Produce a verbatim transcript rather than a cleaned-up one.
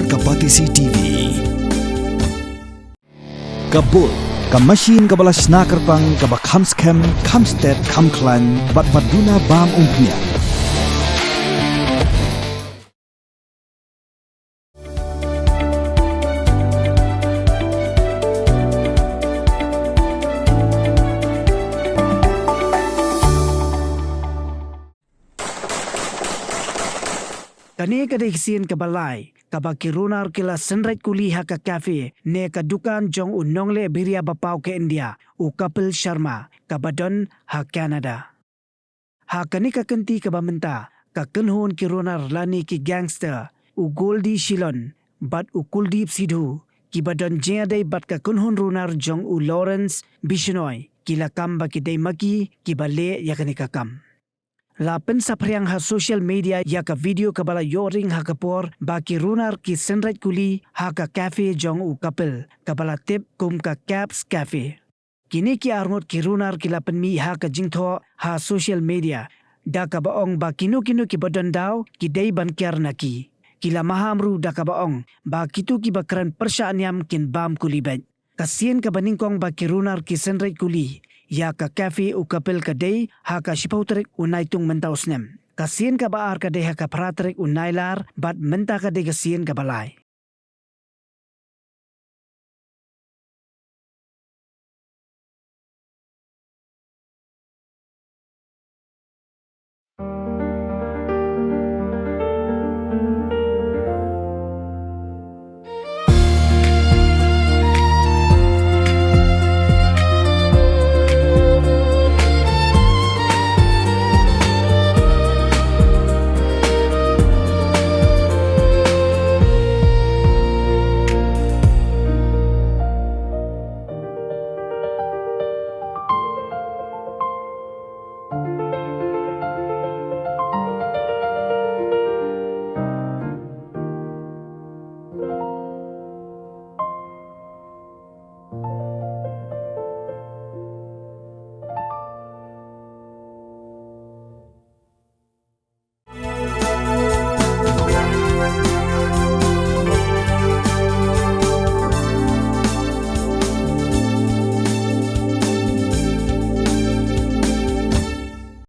Ka Batesi T V. Ka Bull, ka machine kaba la shna kyrpang, kaba kham skhem, kham stet, kham khlaiñ, bad ba duna bam umphniang. Kane ka dei ka sien kaba lai kaba ki runar ki la synreit kuli ha ka cafe ne ka dukan jong u nongleh biria ba paw ka India, u Kapil Sharma, kaba don ha Canada. Ha kane ka kynti kaba mynta, ka kynhun ki runar lane ki gangster, u Goldie Shillon bad u Kuldeep Sidhu, kiba don jingïadei bad ka kynhun runar jong u Lawrence Bishnoi, ki la kam ba ki dei ma ki kiba leh ïa kane ka kam. La pynsaphriang ha social media ïa ka video kaba la ïoh ring ha ka por ba ki runar ki synreit kuli ha ka cafe jong u Kapil, kaba la tip kum ka Caps Cafe. Kine ki arngut ki runar ki la pynmih ha ka jingthoh ha social media da kaba ong ba kino kino kiba don daw ki dei ban kiar na ki. Ki la maham ruh da kaba ong ba kito kiba kren pyrshah niam kin bam kuli beit. Ka sien kaba nyngkong ba ki runar ki synreit kuli ïa ka cafe u Kapil ka dei ha ka shiphew tarik u Naitung mynta u snem. Ka sien kaba ar ka dei ha ka phra tarik u Nailar bad mynta ka dei ka sien kaba lai.